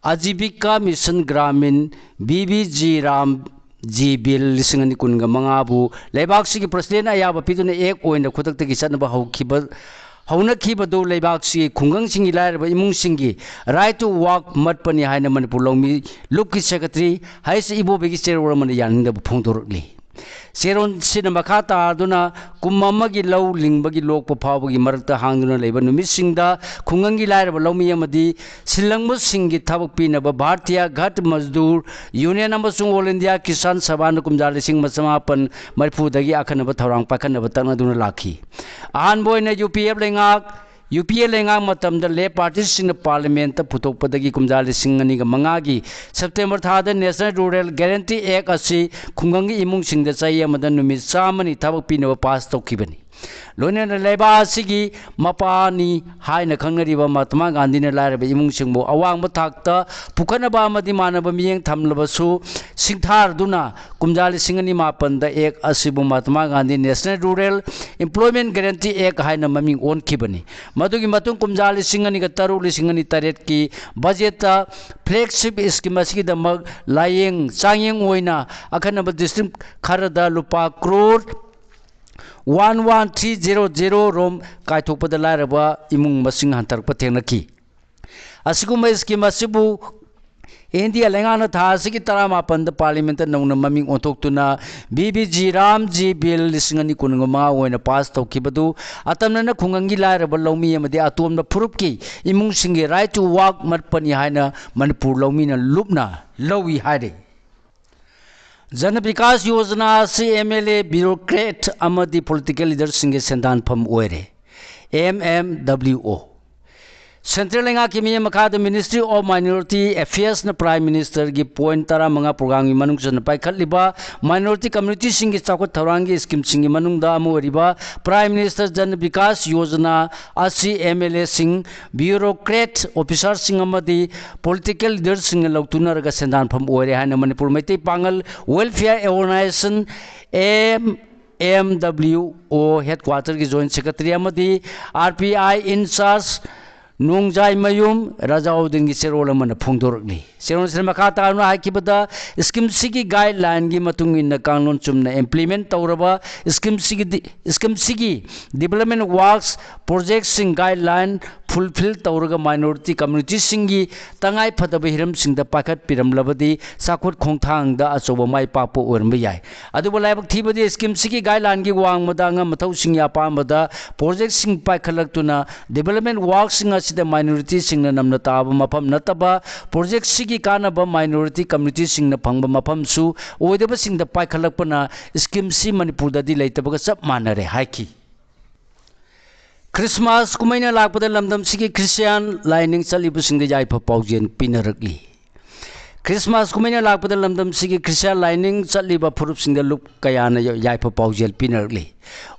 Ajeevika Mission Gramin, V B G Ram G bill ꯂꯤꯁꯤꯡ ꯑꯅꯤ ꯀꯨꯟꯒ ꯃꯉꯥꯕꯨ ꯂꯩꯕꯥꯛꯁꯤꯒꯤ ꯄ꯭ꯔꯁꯤꯗꯦꯟꯅ ꯑꯌꯥꯕ ꯄꯤꯗꯨꯅ ꯑꯦꯛ ꯑꯣꯏꯅ ꯈꯨꯗꯛꯇꯒꯤ ꯆꯠꯅꯕ ꯍꯧꯈꯤꯕ, ꯍꯧꯅꯈꯤꯕꯗꯨ ꯂꯩꯕꯥꯛꯁꯤꯒꯤ ꯈꯨꯡꯒꯪꯁꯤꯡꯒꯤ ꯂꯥꯏꯔꯕ ꯏꯃꯨꯡꯁꯤꯡꯒꯤ right to work ꯃꯠꯄꯅꯤ ꯍꯥꯏꯅ ꯃꯅꯤꯄꯨꯔ ꯂꯧꯃꯤ ꯂꯨꯞꯀꯤ ꯁꯦꯀ꯭ꯔꯦꯇꯔꯤ ꯍꯩꯁ ꯏꯕꯣꯕꯤꯒꯤ ꯆꯦꯔꯣꯜ ꯑꯃꯅ ꯌꯥꯅꯤꯡꯗꯕ ꯐꯣꯡꯗꯣꯔꯛꯂꯤ꯫ ꯆꯦꯔꯣꯜꯁꯤꯅ ꯃꯈꯥ ꯇꯥꯗꯨꯅ ꯀꯨꯝ ꯑꯃꯒꯤ ꯂꯧ ꯂꯤꯡꯕꯒꯤ ꯂꯣꯛꯄ ꯐꯥꯎꯕꯒꯤ ꯃꯔꯛꯇ ꯍꯥꯡꯗꯨꯅ ꯂꯩꯕ ꯅꯨꯃꯤꯠꯁꯤꯡꯗ ꯈꯨꯡꯒꯪꯒꯤ ꯂꯥꯏꯔꯕ ꯂꯧꯃꯤ ꯑꯃꯗꯤ ꯁꯤꯜꯂꯪꯕꯁꯤꯡꯒꯤ ꯊꯕꯛ ꯄꯤꯅꯕ ꯚꯥꯔꯇꯤꯌꯥ ꯘꯠ ꯃꯖꯗꯨꯔ ꯌꯨꯅꯤꯌꯟ ꯑꯃꯁꯨꯡ ꯑꯣꯜ ꯏꯟꯗꯤꯌꯥ ꯀꯤꯁꯥꯟ ꯁꯚꯥꯅ ꯀꯨꯝꯖꯥ ꯂꯤꯁꯤꯡ ꯑꯃ ꯆꯃꯥꯄꯟ ꯃꯔꯤꯐꯨꯗꯒꯤ ꯑꯈꯟꯅꯕ ꯊꯧꯔꯥꯡ ꯄꯥꯏꯈꯠꯅꯕ ꯇꯛꯅꯗꯨꯅ ꯂꯥꯛꯈꯤ꯫ ꯑꯍꯥꯟꯕ ꯑꯣꯏꯅ ꯌꯨ ꯄꯤ ꯑꯦꯐ ꯂꯩꯉꯥꯛ, ꯌꯨ ꯄꯤ ꯑꯦ ꯂꯩꯉꯥꯛ ꯃꯇꯝꯗ ꯂꯦꯐ ꯄꯥꯔꯇꯤꯁꯤꯡꯅ ꯄꯥꯔꯂꯤꯌꯥꯃꯦꯟꯠꯇ ꯄꯨꯊꯣꯛꯄꯗꯒꯤ ꯀꯨꯝꯖꯥ ꯂꯤꯁꯤꯡ ꯑꯅꯤꯒ ꯃꯉꯥꯒꯤ ꯁꯦꯞꯇꯦꯝꯕꯔ ꯊꯥꯗ ꯅꯦꯁꯅꯦꯜ ꯔꯨꯔꯦꯜ ꯒꯦꯔꯦꯟꯇꯤ ꯑꯦꯛ ꯑꯁꯤ ꯈꯨꯡꯒꯪꯒꯤ ꯏꯃꯨꯡꯁꯤꯡꯗ ꯆꯍꯤ ꯑꯃꯗ ꯅꯨꯃꯤꯠ ꯆꯥꯝꯃꯅꯤ ꯊꯕꯛ ꯄꯤꯅꯕ ꯄꯥꯁ ꯇꯧꯈꯤꯕꯅꯤ꯫ ꯂꯣꯏꯅꯅ ꯂꯩꯕꯥꯛ ꯑꯁꯤꯒꯤ ꯃꯄꯥꯅꯤ ꯍꯥꯏꯅ ꯈꯪꯅꯔꯤꯕ ꯃꯍꯥꯇꯃꯥ ꯒꯥꯟꯙꯤꯅ ꯂꯥꯏꯔꯕ ꯏꯃꯨꯡꯁꯤꯡꯕꯨ ꯑꯋꯥꯡꯕ ꯊꯥꯛꯇ ꯄꯨꯈꯠꯅꯕ ꯑꯃꯗꯤ ꯃꯥꯟꯅꯕ ꯃꯤꯠꯌꯦꯡ ꯊꯝꯂꯕꯁꯨ ꯁꯤꯡꯊꯥꯔꯗꯨꯅ ꯀꯨꯝꯖꯥ ꯂꯤꯁꯤꯡ ꯑꯅꯤ ꯃꯥꯄꯟꯗ ꯑꯦꯛ ꯑꯁꯤꯕꯨ Mahatma Gandhi national rural employment guarantee act ꯍꯥꯏꯅ ꯃꯃꯤꯡ ꯑꯣꯟꯈꯤꯕꯅꯤ꯫ ꯃꯗꯨꯒꯤ ꯃꯇꯨꯡ ꯀꯨꯝꯖꯥ ꯂꯤꯁꯤꯡ ꯑꯅꯤꯒ ꯇꯔꯨꯛ, ꯂꯤꯁꯤꯡ ꯑꯅꯤ ꯇꯔꯦꯠꯀꯤ ꯕꯖꯦꯠꯇ ꯐ꯭ꯂꯦꯒꯁꯤꯞ ꯁ꯭ꯀꯤꯝ ꯑꯁꯤꯒꯤꯗꯃꯛ ꯂꯥꯌꯦꯡ ꯆꯥꯡꯌꯦꯡ ꯑꯣꯏꯅ ꯑꯈꯟꯅꯕ ꯗꯤꯁꯇ꯭ꯔꯤꯛ ꯈꯔꯗ ꯂꯨꯄꯥ crore one one three zero zero ꯔꯣꯝ ꯀꯥꯏꯊꯣꯛꯄꯗ ꯂꯥꯏꯔꯕ ꯏꯃꯨꯡ ꯃꯁꯤꯡ ꯍꯟꯊꯔꯛꯄ ꯊꯦꯡꯅꯈꯤ꯫ ꯑꯁꯤꯒꯨꯝꯕ ꯁ꯭ꯀꯤꯝ ꯑꯁꯤꯕꯨ ꯏꯟꯗꯤꯌꯥ ꯂꯩꯉꯥꯛꯅ ꯊꯥ ꯑꯁꯤꯒꯤ ꯇꯔꯥꯃꯥꯄꯟꯗ ꯄꯥꯔꯂꯤꯌꯥꯃꯦꯟꯠꯇ ꯅꯧꯅ ꯃꯃꯤꯡ ꯑꯣꯟꯊꯣꯛꯇꯨꯅ ꯕꯤ ꯕꯤ ꯖꯤ ꯔꯥꯝꯖꯤ ꯕꯤꯜ ꯂꯤꯁꯤꯡ ꯑꯅꯤ ꯀꯨꯟꯃꯉꯥ ꯑꯣꯏꯅ ꯄꯥꯁ ꯇꯧꯈꯤꯕꯗꯨ ꯑꯇꯝꯅꯅ ꯈꯨꯡꯒꯪꯒꯤ ꯂꯥꯏꯔꯕ ꯂꯧꯃꯤ ꯑꯃꯗꯤ ꯑꯇꯣꯟꯕ ꯐꯨꯔꯨꯞꯀꯤ ꯏꯃꯨꯡꯁꯤꯡꯒꯤ ꯔꯥꯏꯠ ꯇꯨ ꯋꯥꯔꯛ ꯃꯠꯄꯅꯤ ꯍꯥꯏꯅ ꯃꯅꯤꯄꯨꯔ ꯂꯧꯃꯤꯅ ꯂꯨꯞꯅ ꯂꯧꯏ ꯍꯥꯏꯔꯤ꯫ ꯖꯟ ꯕꯤꯀꯥꯁ ꯌꯣꯖꯅꯥ ꯑꯁꯤ ꯑꯦꯝ ꯑꯦꯜ ꯑꯦ, ꯕ꯭ꯌꯨꯔꯣꯀ꯭ꯔꯦꯠ ꯑꯃꯗꯤ ꯄꯣꯂꯤꯇꯤꯀꯦꯜ ꯂꯤꯗꯔꯁꯤꯡꯒꯤ ꯁꯦꯟꯗꯥꯟꯐꯝ ꯑꯣꯏꯔꯦ꯫ ꯑꯦꯝ ꯑꯦꯝ ꯗꯕ꯭ꯂꯤꯎ ꯑꯣ꯫ ꯁꯦꯟꯇ꯭ꯔꯦꯜ ꯂꯩꯉꯥꯛꯀꯤ ꯃꯤꯠꯌꯦꯡ ꯃꯈꯥꯗ ꯃꯤꯅꯤꯁꯇ꯭ꯔꯤ ꯑꯣꯐ ꯃꯥꯏꯅꯣꯔꯤꯇꯤ ꯑꯦꯐꯤꯌꯔꯁꯅ ꯄ꯭ꯔꯥꯏꯝ ꯃꯤꯅꯤꯁꯇꯔꯒꯤ ꯄꯣꯏꯟꯠ ꯇꯔꯥꯃꯉꯥ ꯄ꯭ꯔꯣꯒ꯭ꯔꯥꯝꯒꯤ ꯃꯅꯨꯡ ꯆꯟꯅ ꯄꯥꯏꯈꯠꯂꯤꯕ ꯃꯥꯏꯅꯣꯔꯤꯇꯤ ꯀꯝꯃ꯭ꯌꯨꯅꯤꯇꯤꯁꯤꯡꯒꯤ ꯆꯥꯎꯈꯠ ꯊꯧꯔꯥꯡꯒꯤ ꯁ꯭ꯀꯤꯝꯁꯤꯡꯒꯤ ꯃꯅꯨꯡꯗ ꯑꯃ ꯑꯣꯏꯔꯤꯕ ꯄ꯭ꯔꯥꯏꯝ ꯃꯤꯅꯤꯁꯇꯔ ꯖꯟ ꯕꯤꯀꯥꯁ ꯌꯣꯖꯅꯥ ꯑꯁꯤ ꯑꯦꯝ ꯑꯦꯜ ꯑꯦꯁꯤꯡ, ꯕ꯭ꯌꯨꯔꯣꯀ꯭ꯔꯦꯠ ꯑꯣꯐꯤꯁꯥꯔꯁꯤꯡ ꯑꯃꯗꯤ ꯄꯣꯂꯤꯇꯤꯀꯦꯜ ꯂꯤꯗꯔꯁꯤꯡꯅ ꯂꯧꯇꯨꯅꯔꯒ ꯁꯦꯟꯗꯥꯟꯐꯝ ꯑꯣꯏꯔꯦ ꯍꯥꯏꯅ Manipur Meitei Pangal welfare organisation, M M W O, ꯍꯦꯗꯀ꯭ꯋꯥꯇꯔꯒꯤ ꯖꯣꯏꯟꯠ ꯁꯦꯀ꯭ꯔꯦꯇꯔꯤ ꯑꯃꯗꯤ R P I incharge Nongjaimayum ꯔꯥꯖꯥꯎꯗꯤꯟꯒꯤ ꯆꯦꯔꯣꯜ ꯑꯃꯅ ꯐꯣꯡꯗꯣꯔꯛꯂꯤ꯫ ꯆꯦꯔꯣꯜꯁꯤꯅ ꯃꯈꯥ ꯇꯥꯅ ꯍꯥꯏꯈꯤꯕꯗ, ꯁ꯭ꯀꯤꯝꯁꯤꯒꯤ ꯒꯥꯏꯗꯂꯥꯏꯟꯒꯤ ꯃꯇꯨꯡ ꯏꯟꯅ ꯀꯥꯡꯂꯣꯟ ꯆꯨꯝꯅ ꯏꯝꯄ꯭ꯂꯤꯃꯦꯟ ꯇꯧꯔꯕ ꯁ꯭ꯀꯤꯝꯁꯤꯒꯤ ꯗꯤ-, ꯁ꯭ꯀꯤꯝꯁꯤꯒꯤ ꯗꯤꯕꯂꯞꯃꯦꯟ ꯋꯥꯔꯛꯁ ꯄ꯭ꯔꯣꯖꯦꯛꯁꯤꯡ ꯒꯥꯏꯗꯂꯥꯏꯟ ꯐꯨꯜꯐꯤꯜ ꯇꯧꯔꯒ ꯃꯥꯏꯅꯣꯔꯤꯇꯤ ꯀꯝꯃ꯭ꯌꯨꯅꯤꯇꯤꯁꯤꯡꯒꯤ ꯇꯉꯥꯏ ꯐꯗꯕ ꯍꯤꯔꯝꯁꯤꯡꯗ ꯄꯥꯏꯈꯠꯄꯤꯔꯝꯂꯕꯗꯤ ꯆꯥꯎꯈꯠ ꯈꯣꯡꯊꯥꯡꯗ ꯑꯆꯧꯕ ꯃꯥꯏ ꯄꯥꯛꯄ ꯑꯣꯏꯔꯝꯕ ꯌꯥꯏ꯫ ꯑꯗꯨꯕꯨ ꯂꯥꯏꯕꯛ ꯊꯤꯕꯗꯤ ꯁ꯭ꯀꯤꯝꯁꯤꯒꯤ ꯒꯥꯏꯗꯂꯥꯏꯟꯒꯤ ꯋꯥꯡꯃꯗ ꯑꯉꯝ ꯑꯊꯧꯁꯤꯡꯒꯤ ꯑꯄꯥꯝꯕꯗ ꯄ꯭ꯔꯣꯖꯦꯛꯁꯤꯡ ꯄꯥꯏꯈꯠꯂꯛꯇꯨꯅ ꯗꯤꯕꯂꯞꯃꯦꯟ ꯋꯥꯔꯛꯁꯤꯡ ꯑꯁꯤꯗ ꯃꯥꯏꯅꯣꯔꯤꯇꯤꯁꯤꯡꯅ ꯅꯝꯅ ꯇꯥꯕ ꯃꯐꯝ ꯅꯠꯇꯕ ꯄ꯭ꯔꯣꯖꯦꯛꯁꯤꯒꯤ ꯀꯥꯟꯅꯕ ꯃꯥꯏꯅꯣꯔꯤꯇꯤ ꯀꯝꯃ꯭ꯌꯨꯅꯤꯇꯤꯁꯤꯡꯅ ꯐꯪꯕ ꯃꯐꯝꯁꯨ ꯑꯣꯏꯗꯕꯁꯤꯡꯗ ꯄꯥꯏꯈꯠꯂꯛꯄꯅ ꯁ꯭ꯀꯤꯝꯁꯤ ꯃꯅꯤꯄꯨꯔꯗꯗꯤ ꯂꯩꯇꯕꯒ ꯆꯞ ꯃꯥꯟꯅꯔꯦ ꯍꯥꯏꯈꯤ꯫ ꯈ꯭ꯔꯤꯁꯃꯥꯁ ꯀꯨꯝꯍꯩꯅ ꯂꯥꯛꯄꯗ ꯂꯝꯗꯝꯁꯤꯒꯤ ꯈ꯭ꯔꯤꯁꯇꯤꯌꯥꯟ ꯂꯥꯏꯅꯤꯡ ꯆꯠꯂꯤꯕꯁꯤꯡꯗ ꯌꯥꯏꯐ ꯄꯥꯎꯖꯦꯜ ꯄꯤꯅꯔꯛꯂꯤ꯫ ꯈ꯭ꯔꯤꯁꯃꯥꯁ ꯀꯨꯝꯍꯩꯅ ꯂꯥꯛꯄꯗ ꯂꯝꯗꯝꯁꯤꯒꯤ ꯈ꯭ꯔꯤꯁꯇꯤꯌꯥꯟ ꯂꯥꯏꯅꯤꯡ ꯆꯠꯂꯤꯕ ꯐꯨꯔꯨꯞꯁꯤꯡꯗ ꯂꯨꯞ ꯀꯌꯥꯅ ꯌꯥꯏꯐ ꯄꯥꯎꯖꯦꯜ ꯄꯤꯅꯔꯛꯂꯤ꯫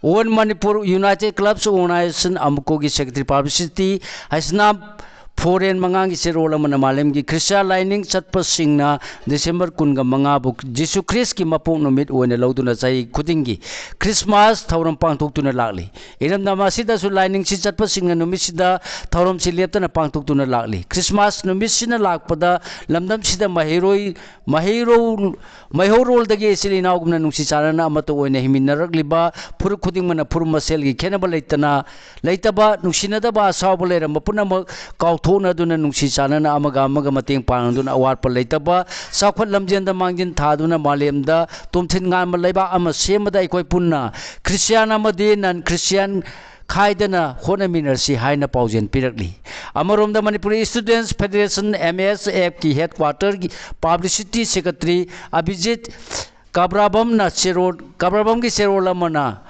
All Manipur United Clubs Organization, ꯑꯃꯨꯀꯣꯒꯤ ꯁꯦꯀ꯭ꯔꯦꯇꯔꯤ ꯄꯕ꯭ꯂꯤꯁꯤꯇꯤ ꯍꯩꯁꯅꯥꯝ ꯐꯣꯔꯦꯟ ꯃꯉꯥꯡꯒꯤ ꯆꯦꯔꯣꯜ ꯑꯃꯅ ꯃꯥꯂꯦꯝꯒꯤ ꯈ꯭ꯔꯤꯁꯇꯤꯌꯥꯟ ꯂꯥꯏꯅꯤꯡ ꯆꯠꯄꯁꯤꯡꯅ ꯗꯤꯁꯦꯝꯕꯔ ꯀꯨꯟꯒ ꯃꯉꯥꯕꯨ ꯖꯤꯁꯨ ꯈ꯭ꯔꯤꯁꯀꯤ ꯃꯄꯣꯛ ꯅꯨꯃꯤꯠ ꯑꯣꯏꯅ ꯂꯧꯗꯨꯅ ꯆꯍꯤ ꯈꯨꯗꯤꯡꯒꯤ ꯈ꯭ꯔꯤꯁꯃꯥꯁ ꯊꯧꯔꯝ ꯄꯥꯡꯊꯣꯛꯇꯨꯅ ꯂꯥꯛꯂꯤ꯫ ꯏꯔꯝꯗꯝ ꯑꯁꯤꯗꯁꯨ ꯂꯥꯏꯅꯤꯡꯁꯤ ꯆꯠꯄꯁꯤꯡꯅ ꯅꯨꯃꯤꯠꯁꯤꯗ ꯊꯧꯔꯝꯁꯤ ꯂꯦꯞꯇꯅ ꯄꯥꯡꯊꯣꯛꯇꯨꯅ ꯂꯥꯛꯂꯤ꯫ ꯈ꯭ꯔꯤꯁꯃꯥꯁ ꯅꯨꯃꯤꯠꯁꯤꯅ ꯂꯥꯛꯄꯗ ꯂꯝꯗꯝꯁꯤꯗ ꯃꯍꯩꯔꯣꯏ, ꯃꯍꯩꯔꯣ-, ꯃꯩꯍꯧꯔꯣꯜꯗꯒꯤ ꯏꯆꯤꯜ ꯏꯅꯥꯎꯒꯨꯝꯅ ꯅꯨꯡꯁꯤ ꯆꯥꯟꯅꯅ ꯑꯃꯠꯇ ꯑꯣꯏꯅ ꯍꯤꯡꯃꯤꯟꯅꯔꯛꯂꯤꯕ ꯐꯨꯔꯨꯞ ꯈꯨꯗꯤꯡꯃꯛꯅ ꯐꯨꯔꯨꯞ ꯃꯁꯦꯜꯒꯤ ꯈꯦꯠꯅꯕ ꯂꯩꯇꯅ, ꯂꯩꯇꯕ, ꯅꯨꯡꯁꯤꯅꯗꯕ, ꯑꯁꯥꯎꯕ ꯂꯩꯔꯝꯕ ꯄꯨꯝꯅꯃꯛ ꯀꯥꯎꯊꯣꯛꯅꯗꯨꯅ ꯅꯨꯡꯁꯤ ꯆꯥꯟꯅꯅ ꯑꯃꯒ ꯑꯃꯒ ꯃꯇꯦꯡ ꯄꯥꯡꯅꯗꯨꯅ ꯑꯋꯥꯠꯄ ꯂꯩꯇꯕ, ꯆꯥꯎꯈꯠ ꯂꯝꯖꯦꯟꯗ ꯃꯥꯡꯖꯤꯟ ꯊꯥꯗꯨꯅ ꯃꯥꯂꯦꯝꯗ ꯇꯣꯝꯊꯤꯟ ꯉꯥꯟꯕ ꯂꯩꯕꯥꯛ ꯑꯃ ꯁꯦꯝꯕꯗ ꯑꯩꯈꯣꯏ ꯄꯨꯟꯅ ꯈ꯭ꯔꯤꯁꯇꯤꯌꯥꯟ ꯑꯃꯗꯤ ꯅꯟ ꯈ꯭ꯔꯤꯁꯇꯤꯌꯥꯟ ꯈꯥꯏꯗꯅ ꯍꯣꯠꯅꯃꯤꯟꯅꯔꯁꯤ ꯍꯥꯏꯅ ꯄꯥꯎꯖꯦꯜ ꯄꯤꯔꯛꯂꯤ꯫ ꯑꯃꯔꯣꯝꯗ ꯃꯅꯤꯄꯨꯔꯤ ꯏꯁꯇꯨꯗꯦꯟꯠꯁ ꯐꯦꯗꯔꯦꯁꯟ, ꯑꯦꯝ ꯑꯦꯁ ꯑꯦꯐꯀꯤ ꯍꯦꯗꯀ꯭ꯋꯥꯇꯔꯒꯤ ꯄꯕ꯭ꯂꯤꯁꯤꯇꯤ ꯁꯦꯀ꯭ꯔꯦꯇꯔꯤ ꯑꯚꯤꯖꯤꯠ ꯀꯕ꯭ꯔꯥꯕꯝꯅ ꯆꯦꯔꯣꯜ, ꯀꯕ꯭ꯔꯥꯕꯝꯒꯤ ꯆꯦꯔꯣꯜ ꯑꯃꯅ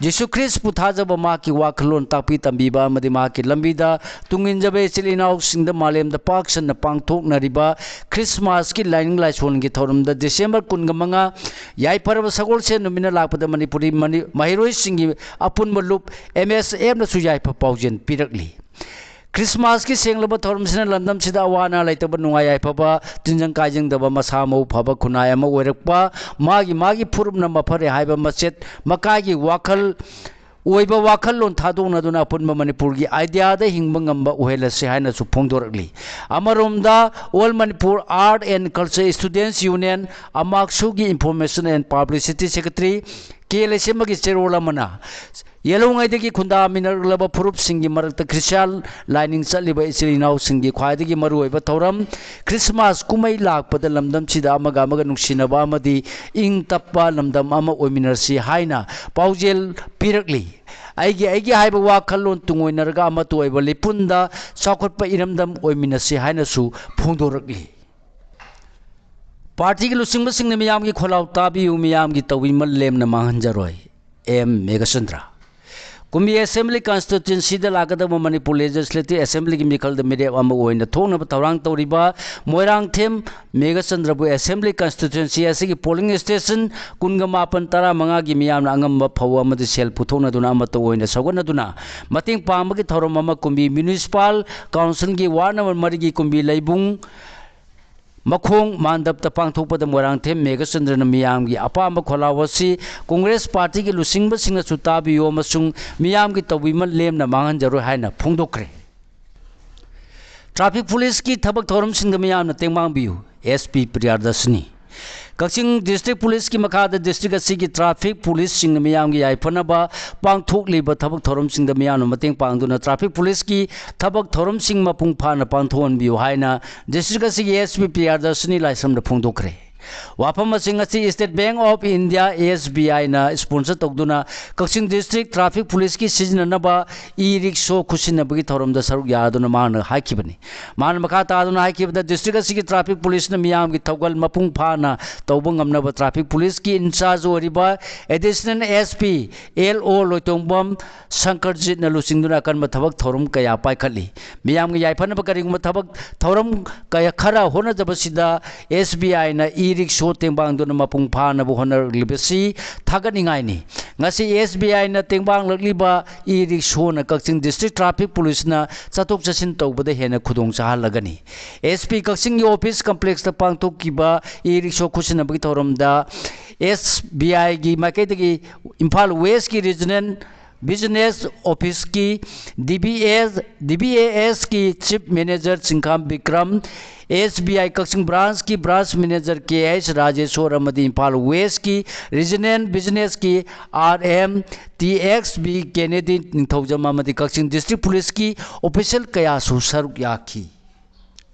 ꯖꯤꯁꯨ ꯈ꯭ꯔꯤꯁꯄꯨ ꯊꯥꯖꯕ, ꯃꯍꯥꯛꯀꯤ ꯋꯥꯈꯜꯂꯣꯟ ꯇꯥꯛꯄꯤ ꯇꯝꯕꯤꯕ ꯑꯃꯗꯤ ꯃꯍꯥꯛꯀꯤ ꯂꯝꯕꯤꯗ ꯇꯨꯡ ꯏꯟꯖꯕ ꯏꯆꯤꯜ ꯏꯅꯥꯎꯁꯤꯡꯗ ꯃꯥꯂꯦꯝꯗ ꯄꯥꯛ ꯁꯟꯅ ꯄꯥꯡꯊꯣꯛꯅꯔꯤꯕ ꯈ꯭ꯔꯤꯁꯃꯥꯁꯀꯤ ꯂꯥꯏꯅꯤꯡ ꯂꯥꯏꯁꯣꯟꯒꯤ ꯊꯧꯔꯝꯗ ꯗꯤꯁꯦꯝꯕꯔ ꯀꯨꯟꯒ ꯃꯉꯥ ꯌꯥꯏꯐꯔꯕ ꯁꯒꯣꯜꯁꯦꯟ ꯅꯨꯃꯤꯠꯅ ꯂꯥꯛꯄꯗ ꯃꯅꯤꯄꯨꯔꯤ ꯃꯅꯤ-, ꯃꯍꯩꯔꯣꯏꯁꯤꯡꯒꯤ ꯑꯄꯨꯟꯕ ꯂꯨꯞ ꯑꯦꯝ ꯑꯦꯁ ꯑꯦꯐꯅꯁꯨ ꯌꯥꯏꯐ ꯄꯥꯎꯖꯦꯜ ꯄꯤꯔꯛꯂꯤ꯫ ꯈ꯭ꯔꯤꯁꯃꯥꯁꯀꯤ ꯁꯦꯡꯂꯕ ꯊꯧꯔꯝꯁꯤꯅ ꯂꯝꯗꯝꯁꯤꯗ ꯑꯋꯥ ꯑꯅꯥ ꯂꯩꯇꯕ, ꯅꯨꯡꯉꯥꯏ ꯌꯥꯏꯐꯕ, ꯇꯤꯟꯖꯪ ꯀꯥꯏꯖꯪꯗꯕ, ꯃꯁꯥ ꯃꯎ ꯐꯕ ꯈꯨꯟꯅꯥꯏ ꯑꯃ ꯑꯣꯏꯔꯛꯄ, ꯃꯥꯒꯤ ꯃꯥꯒꯤ ꯐꯨꯔꯨꯞꯅ ꯃꯐꯔꯦ ꯍꯥꯏꯕ ꯃꯆꯦꯠ ꯃꯀꯥꯏꯒꯤ ꯋꯥꯈꯜ ꯑꯣꯏꯕ ꯋꯥꯈꯜꯂꯣꯟ ꯊꯥꯗꯣꯛꯅꯗꯨꯅ ꯑꯄꯨꯟꯕ ꯃꯅꯤꯄꯨꯔꯒꯤ ꯑꯥꯏꯗꯤꯌꯥꯗ ꯍꯤꯡꯕ ꯉꯝꯕ ꯑꯣꯏꯍꯜꯂꯁꯤ ꯍꯥꯏꯅꯁꯨ ꯐꯣꯡꯗꯣꯔꯛꯂꯤ꯫ ꯑꯃꯔꯣꯝꯗ All Manipur Art and Culture Students Union, ꯑꯃꯥꯛꯁꯨꯒꯤ Information and Publicity Secretary ꯀꯦ ꯂꯩꯁꯦꯝꯕꯒꯤ ꯆꯦꯔꯣꯜ ꯑꯃꯅ ꯌꯦꯜꯍꯧꯉꯩꯗꯒꯤ ꯈꯨꯟꯗꯥꯃꯤꯟꯅꯔꯛꯂꯕ ꯐꯨꯔꯨꯞꯁꯤꯡꯒꯤ ꯃꯔꯛꯇ ꯈ꯭ꯔꯤꯁꯇꯤꯌꯥꯟ ꯂꯥꯏꯅꯤꯡ ꯆꯠꯂꯤꯕ ꯏꯆꯤꯜ ꯏꯅꯥꯎꯁꯤꯡꯒꯤ ꯈ꯭ꯋꯥꯏꯗꯒꯤ ꯃꯔꯨꯑꯣꯏꯕ ꯊꯧꯔꯝ ꯈ꯭ꯔꯤꯁꯃꯥꯁ ꯀꯨꯝꯍꯩ ꯂꯥꯛꯄꯗ ꯂꯝꯗꯝꯁꯤꯗ ꯑꯃꯒ ꯑꯃꯒ ꯅꯨꯡꯁꯤꯅꯕ ꯑꯃꯗꯤ ꯏꯪ ꯇꯞꯄ ꯂꯝꯗꯝ ꯑꯃ ꯑꯣꯏꯃꯤꯟꯅꯁꯤ ꯍꯥꯏꯅ ꯄꯥꯎꯖꯦꯜ ꯄꯤꯔꯛꯂꯤ꯫ ꯑꯩꯒꯤ ꯑꯩꯒꯤ ꯍꯥꯏꯕ ꯋꯥꯈꯜꯂꯣꯟ ꯇꯨꯡꯑꯣꯏꯅꯔꯒ ꯑꯃꯠꯇ ꯑꯣꯏꯕ ꯂꯩꯄꯨꯟꯗ ꯆꯥꯎꯈꯠꯄ ꯏꯔꯝꯗꯝ ꯑꯣꯏꯃꯤꯟꯅꯁꯤ ꯍꯥꯏꯅꯁꯨ ꯐꯣꯡꯗꯣꯔꯛꯂꯤ꯫ ꯄꯥꯔꯇꯤꯒꯤ ꯂꯨꯆꯤꯡꯕꯁꯤꯡꯅ ꯃꯤꯌꯥꯝꯒꯤ ꯈꯣꯜꯂꯥꯎ ꯇꯥꯕꯤꯌꯨ, ꯃꯤꯌꯥꯝꯒꯤ ꯇꯧꯕꯤꯃꯜ ꯂꯦꯝꯅ ꯃꯥꯡꯍꯟꯖꯔꯣꯏ꯫ ꯑꯦꯝ ꯃꯦꯘꯆꯟꯗ꯭ꯔ꯫ ꯀꯨꯝꯕꯤ ꯑꯦꯁꯦꯝꯕ꯭ꯂꯤ ꯀꯟꯁꯇꯤꯇ꯭ꯌꯨꯟꯁꯤꯗ ꯂꯥꯛꯀꯗꯕ ꯃꯅꯤꯄꯨꯔ ꯂꯦꯖꯤꯁꯂꯦꯇꯤꯚ ꯑꯦꯁꯦꯝꯕ꯭ꯂꯤꯒꯤ ꯃꯤꯈꯜꯗ ꯃꯤꯔꯦꯞ ꯑꯃ ꯑꯣꯏꯅ ꯊꯣꯛꯅꯕ ꯊꯧꯔꯥꯡ ꯇꯧꯔꯤꯕ ꯃꯣꯏꯔꯥꯡꯊꯦꯝ ꯃꯦꯘꯆꯟꯗ꯭ꯔꯕꯨ ꯑꯦꯁꯦꯝꯕ꯭ꯂꯤ ꯀꯟꯁꯇꯤꯇ꯭ꯌꯨꯟꯁꯤ ꯑꯁꯤꯒꯤ ꯄꯣꯂꯤꯡ ꯁ꯭ꯇꯦꯁꯟ ꯀꯨꯟꯒ ꯃꯥꯄꯟ ꯇꯔꯥꯃꯉꯥꯒꯤ ꯃꯤꯌꯥꯝꯅ ꯑꯉꯝꯕ ꯐꯧ ꯑꯃꯗꯤ ꯁꯦꯜ ꯄꯨꯊꯣꯛꯅꯗꯨꯅ ꯑꯃꯠꯇ ꯑꯣꯏꯅ ꯁꯧꯒꯠꯅꯗꯨꯅ ꯃꯇꯦꯡ ꯄꯥꯡꯕꯒꯤ ꯊꯧꯔꯝ ꯑꯃ ꯀꯨꯝꯕꯤ ꯃ꯭ꯌꯨꯅꯤꯁꯤꯄꯥꯜ ꯀꯥꯎꯟꯁꯤꯜꯒꯤ ꯋꯥꯔꯗ ꯅꯝꯕꯔ ꯃꯔꯤꯒꯤ ꯀꯨꯝꯕꯤ ꯂꯩꯕꯨꯡ ꯃꯈꯣꯡ ꯃꯥꯟꯗꯞꯇ ꯄꯥꯡꯊꯣꯛꯄꯗ ꯃꯣꯏꯔꯥꯡꯊꯦꯝ ꯃꯦꯘꯆꯟꯗ꯭ꯔꯅ ꯃꯤꯌꯥꯝꯒꯤ ꯑꯄꯥꯝꯕ ꯈꯣꯜꯂꯥꯎ ꯑꯁꯤ ꯀꯣꯡꯒ꯭ꯔꯦꯁ ꯄꯥꯔꯇꯤꯒꯤ ꯂꯨꯆꯤꯡꯕꯁꯤꯡꯅꯁꯨ ꯇꯥꯕꯤꯌꯨ ꯑꯃꯁꯨꯡ ꯃꯤꯌꯥꯝꯒꯤ ꯇꯧꯕꯤꯃꯜ ꯂꯦꯝꯅ ꯃꯥꯡꯍꯟꯖꯔꯣꯏ ꯍꯥꯏꯅ ꯐꯣꯡꯗꯣꯛꯈ꯭ꯔꯦ꯫ ꯇ꯭ꯔꯥꯐꯤꯛ ꯄꯨꯂꯤꯁꯀꯤ ꯊꯕꯛ ꯊꯧꯔꯝꯁꯤꯡꯗ ꯃꯤꯌꯥꯝꯅ ꯇꯦꯡꯕꯥꯡꯕꯤꯌꯨ, ꯑꯦꯁ ꯄꯤ ꯄ꯭ꯔꯤꯌꯥꯗꯔꯁꯤꯅꯤ꯫ ꯀꯛꯆꯤꯡ ꯗꯤꯁꯇ꯭ꯔꯤꯛ ꯄꯨꯂꯤꯁꯀꯤ ꯃꯈꯥꯗ ꯗꯤꯁꯇ꯭ꯔꯤꯛ ꯑꯁꯤꯒꯤ ꯇ꯭ꯔꯥꯐꯤꯛ ꯄꯨꯂꯤꯁꯁꯤꯡꯅ ꯃꯤꯌꯥꯝꯒꯤ ꯌꯥꯏꯐꯅꯕ ꯄꯥꯡꯊꯣꯛꯂꯤꯕ ꯊꯕꯛ ꯊꯧꯔꯝꯁꯤꯡꯗ ꯃꯤꯌꯥꯝꯅ ꯃꯇꯦꯡ ꯄꯥꯡꯗꯨꯅ ꯇ꯭ꯔꯥꯐꯤꯛ ꯄꯨꯂꯤꯁꯀꯤ ꯊꯕꯛ ꯊꯧꯔꯝꯁꯤꯡ ꯃꯄꯨꯡ ꯐꯥꯅ ꯄꯥꯡꯊꯣꯛꯍꯟꯕꯤꯌꯨ ꯍꯥꯏꯅ ꯗꯤꯁꯇ꯭ꯔꯤꯛ ꯑꯁꯤꯒꯤ ꯑꯦꯁ ꯄꯤ ꯄ꯭ꯔꯤꯌꯥꯗꯔꯁꯤꯅꯤ ꯂꯥꯏꯁ꯭ꯔꯝꯗ ꯐꯣꯡꯗꯣꯛꯈ꯭ꯔꯦ꯫ ꯋꯥꯐꯝ ꯑꯁꯤ ꯉꯁꯤ State Bank of India, S B I ꯅ sponsor ꯇꯧꯗꯨꯅ ꯀꯛꯆꯤꯡ ꯗꯤꯁꯇ꯭ꯔꯤꯛ ꯇ꯭ꯔꯥꯐꯤꯛ ꯄꯨꯂꯤꯁꯀꯤ ꯁꯤꯖꯤꯟꯅꯅꯕ ꯏ ꯔꯤꯛꯁꯣ ꯈꯨꯠꯁꯤꯟꯅꯕꯒꯤ ꯊꯧꯔꯝꯗ ꯁꯔꯨꯛ ꯌꯥꯗꯨꯅ ꯃꯍꯥꯛꯅ ꯍꯥꯏꯈꯤꯕꯅꯤ꯫ ꯃꯍꯥꯛꯅ ꯃꯈꯥ ꯇꯥꯗꯨꯅ ꯍꯥꯏꯈꯤꯕꯗ, ꯗꯤꯁꯇ꯭ꯔꯤꯛ ꯑꯁꯤꯒꯤ ꯇ꯭ꯔꯥꯐꯤꯛ ꯄꯨꯂꯤꯁꯅ ꯃꯤꯌꯥꯝꯒꯤ ꯊꯧꯒꯜ ꯃꯄꯨꯡ ꯐꯥꯅ ꯇꯧꯕ ꯉꯝꯅꯕ ꯇ꯭ꯔꯥꯐꯤꯛ ꯄꯨꯂꯤꯁꯀꯤ ꯏꯟꯆꯥꯔꯖ ꯑꯣꯏꯔꯤꯕ ꯑꯦꯗꯤꯁꯅꯦꯜ ꯑꯦꯁ ꯄꯤ ꯑꯦꯜ ꯑꯣ ꯂꯣꯏꯇꯣꯡꯕꯝ ꯁꯪꯀꯔꯖꯤꯠꯅ ꯂꯨꯆꯤꯡꯗꯨꯅ ꯑꯀꯟꯕ ꯊꯕꯛ ꯊꯧꯔꯝ ꯀꯌꯥ ꯄꯥꯏꯈꯠꯂꯤ꯫ ꯃꯤꯌꯥꯝꯒꯤ ꯌꯥꯏꯐꯅꯕ ꯀꯔꯤꯒꯨꯝꯕ ꯊꯕꯛ ꯊꯧꯔꯝ ꯀꯌꯥ ꯈꯔ ꯍꯣꯠꯅꯖꯕꯁꯤꯗ ꯑꯦꯁ ꯕꯤ ꯑꯥꯏꯅ ꯏ ꯔꯤꯛꯁꯣ ꯇꯦꯡꯕꯥꯡꯗꯨꯅ ꯃꯄꯨꯡ ꯐꯥꯅꯕ ꯍꯣꯠꯅꯔꯛꯂꯤꯕꯁꯤ ꯊꯥꯒꯠꯅꯤꯡꯉꯥꯏꯅꯤ꯫ ꯉꯁꯤ ꯑꯦꯁ ꯕꯤ ꯑꯥꯏꯅ ꯇꯦꯡꯕꯥꯡꯂꯛꯂꯤꯕ ꯏ ꯔꯤꯛꯁꯣꯅ ꯀꯛꯆꯤꯡ ꯗꯤꯁꯇ꯭ꯔꯤꯛ ꯇ꯭ꯔꯥꯐꯤꯛ ꯄꯨꯂꯤꯁꯅ ꯆꯠꯊꯣꯛ ꯆꯠꯁꯤꯟ ꯇꯧꯕꯗ ꯍꯦꯟꯅ ꯈꯨꯗꯣꯡ ꯆꯥꯍꯜꯂꯒꯅꯤ꯫ ꯑꯦꯁ ꯄꯤ ꯀꯛꯆꯤꯡꯒꯤ ꯑꯣꯐꯤꯁ ꯀꯝꯄ꯭ꯂꯦꯛꯁꯇ ꯄꯥꯡꯊꯣꯛꯈꯤꯕ ꯏ ꯔꯤꯛꯁꯣ ꯈꯨꯠꯁꯤꯟꯅꯕꯒꯤ ꯊꯧꯔꯝꯗ ꯑꯦꯁ ꯕꯤ ꯑꯥꯏꯒꯤ ꯃꯥꯏꯀꯩꯗꯒꯤ ꯏꯝꯐꯥꯜ ꯋꯦꯁꯀꯤ ꯔꯤꯖꯅꯦꯜ Business Office ꯀꯤ D B S, D B A S ꯀꯤ Chief Manager Chingkham Bikram, S B I Kakching Branch ꯀꯤ Branch Manager K H Rajeshwar ꯑꯃꯗꯤ ꯏꯝꯐꯥꯜ West ꯀꯤ Regional Business ꯀꯤ R M T X B ꯀꯦꯅꯦꯗꯤ ꯅꯤꯡꯊꯧꯖꯝ ꯑꯃꯗꯤ ꯀꯛꯆꯤꯡ District Police ꯀꯤ official ꯀꯌꯥꯁꯨ ꯁꯔꯨꯛ ꯌꯥꯈꯤ꯫